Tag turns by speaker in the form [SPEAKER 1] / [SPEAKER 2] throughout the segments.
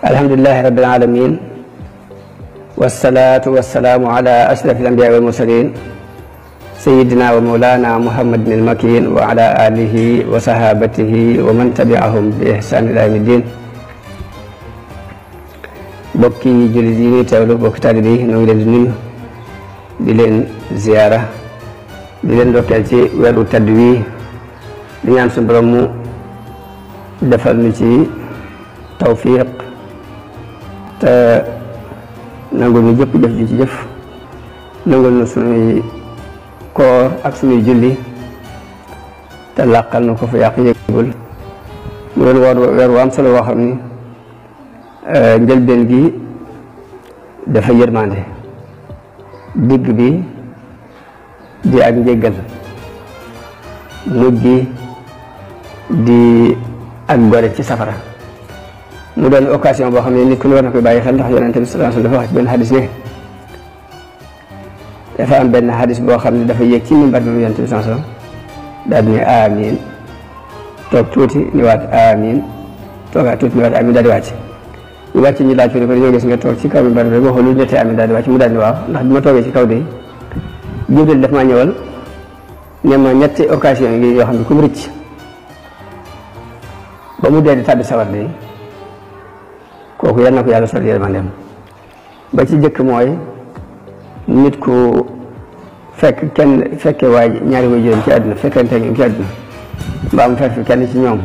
[SPEAKER 1] alhamdulillahi rabbil alamin wassalatu wassalamu ala ashrafil anbiya wal mursalin sayyidina wa mawlana muhammadin al-makin wa ala alihi wa sahabatihi wa man tabi'ahum bi ihsan ila yawmiddin. bokki jullit yi ñuy teewlu bokki taalibe yi ñoo ngi leen di nuyu di leen ziyaara di leen ndokkeel ci weeru tedd wi di ñaan suñu borom mu defal ñu ci tawfiq te nangul ñu jëpp jëf ji ci jëf nangul ñu suñuy koor ak suñuy julli te làqal na ko fa yàq yëgul mu doon weer wu am solo woo xam ni njëlbeen gi dafa yërmande, digg bi di ak njéggal, mujj gi di ak gore ci safara. mu doon occasion boo xam ne nit ku ne war na koy bàyyi xel, ndax yonent bi sallallahu alayhi wasallam dafa wax ci benn xadis ne dafa am benn xadis boo xam ne dafa yéeg ci mimbar bi mu yonent bi sallallahu alayhi wasallam daal di ne amiin, toog tuuti ni waat amiin, toogaat tuuti ni waat amiin, daal di wàcc. ñu wàcc ñu laaj ko ne ko dañoo gis nga toog ci kaw mimbar bi rek waxul lu ñettee amiin daal di wàcc. mu daal di waaw, ndax bi ma toogee ci kaw de Jibril daf maa ñëwal ne ma ñetti occasion yi yoo xam ne ku mu rëcc ba mu dee di tàbbi sawar de kooku yal na ko yàlla sol yërmandeem. ba ci jëkk mooy nit ku fekke waay ñaari way juróom ci àdduna, fekkente ñoom ci àdduna, mbaa mu fekk kenn ci ñoom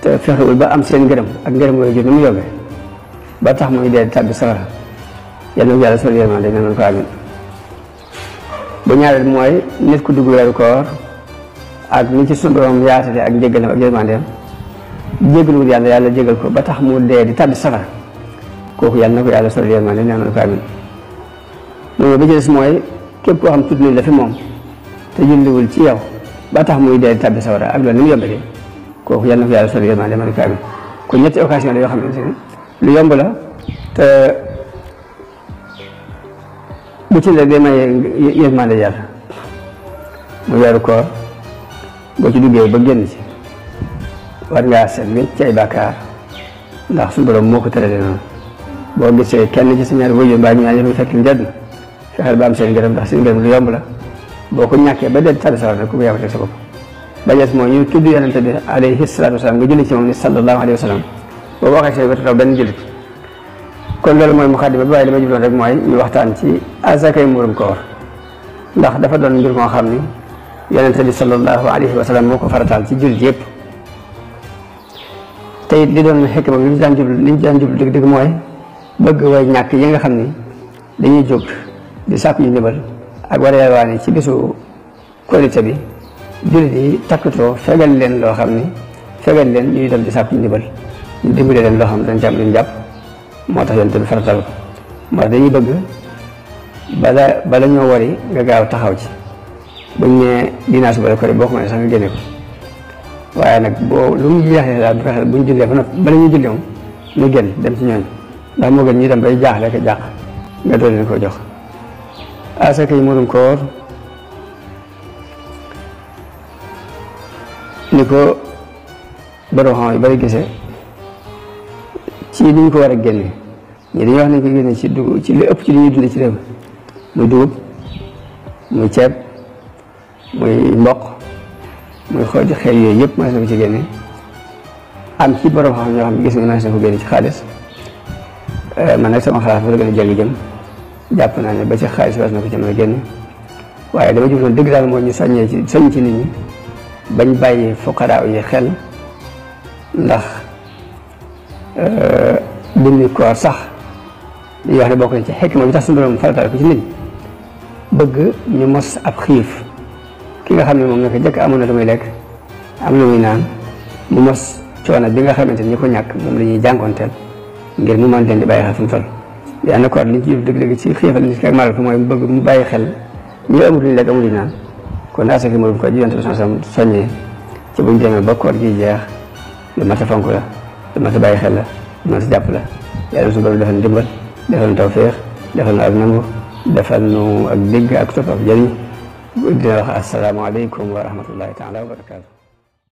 [SPEAKER 1] te fexewul ba am seen ngërëm ak ngërëm way jur ni mu yóbbee ba tax muy dee di tàbbi sawara, yal na ko yàlla sol yërmandeem, ne nañ ko amin. bu ñaareel mooy nit ku dugg weeru koor ak ni ci sunu borom yaatale ak njéggalam ak yërmandeem, jéggaluwul yàlla, yàlla jéggal ko ba tax mu dee di tàbbi safara, kooku yàlla na ko yàlla sol yërmandeem, nee nañ ko amin. loolu bi ci des mooy képp koo xam tudd nañ la fi moom te julliwul ci yow ba tax muy dee di tàbbi safara ak loolu ni mu yombee kooku yàlla na ko yàlla sol yërmandeem, nee nañ ko amin. kon ñetti occasion la yoo xam ne lu yomb la te bu ci la day may yërmande yàlla. mu weeru koor boo ci duggee ba génn ci war ngaa seet wécc ci ay bàkkaar, ndax suñu borom moo ko tëralee noonu. boo gisee kenn ci sa ñaari waajur mbaa ñaar yëpp fekk njëriñ fexeel ba am seen ngërëm, ndax seen ngërëm lu yomb la. boo ko ñàkkee ba dee tàbbi sawar rek ku ko yàqatee sa bopp. ba des mooy ñu tudd yonente bi alayhi salaatu wasalaam nga julli ci moom ni sallallahu alayhi wa sallam boo waxee say wetu taw benn jullit. kon loolu mooy muxaddima bi, waaye li ma jubloon rek mooy ñu waxtaan ci asakay muurum koor, ndax dafa doon mbir moo xam ni yonente bi sallallahu alayhi wa sallam moo ko farataal ci jullit yëpp. te it li doon xekk moom li ñu daan jublu dëgg-dëgg mooy bëgg way ñàkk yi nga xam ni dañuy jóg di sàkku ñu ndimbal ak war a yalwaani ci bisu korite bi, jullit yi takkatoo fegal leen loo xam ni fegal leen ñuy dem di sàkku ñu ndimbal, ñu dimbale leen loo xam ne dañ ci am luñ jàpp. moo tax yonent bi faratal ko, moo tax dañuy bëgg bala ñoo wari nga gaaw taxaw ci. buñ ne dinaa suba la ko boo ko mënee sax nga génne ko, waaye nag boo lu mu jeexee daal du fexe buñ jullee ba noppi bala ñuy jullee moom ñu génn dem ci ñooñ, ndax moo gën ñu dem bay jaaxle ko jàq nga doon leen ko jox. asaka yi muurum koor ni ko borom xam yu bari gisee ci li ñu ko war a génne, ñi dañuy wax nañ ko génne ci dugub, ci li ëpp ci li ñuy dundee ci réew muy dugub, muy ceeb, muy mboq, muy xooti xeer yooyu yëpp mën na ko ci génne. am ci borom xam ñoo xam ne gis nga mën na ko génne ci xaalis. man nag sama xalaat fa la gën a jàng jëm, jàpp naa ne ba ci xaalis was na ko ci mën a génne, waaye dama jubloon dëgg daal mooy ñu soññ ci nit ñi bañ bàyyi fuqaraa yi xel, ndax dindi koor sax li wax ne bokk na ci xikma bi tax suñu borom farataal ko ci nit ñi, bëgg ñu mos ab xiif. ki nga xam ne moom naka jëkk amoon na lu muy lekk am lu muy naan, mu mos coono bi nga xamante ni ñi ko ñàkk moom la ñuy jànkoonteel ngir mu mën leen di bàyyi xel fu mu toll. yaa na koor liñ ci jub dëgg-dëgg ci xiifal nit ki ak maral ko mooy mu bëgg mu bàyyi xel ñu amul lu ñu lekk amul lu ñu naan. kon asaka muurum koor ji Yonent bi soññee ci buñ demee ba koor gi jeex lu mat a fonk la, lu mat a bàyyi xel la, lu mat a jàpp la. yàlla su borom defal ndimbal, defal nu tawfeex, defal nu ak nangu, defal nu ak dégg ak topp ak jëriñ. dina wax asalaamaaleykum wa rahmatullahi taala wa barakaatu.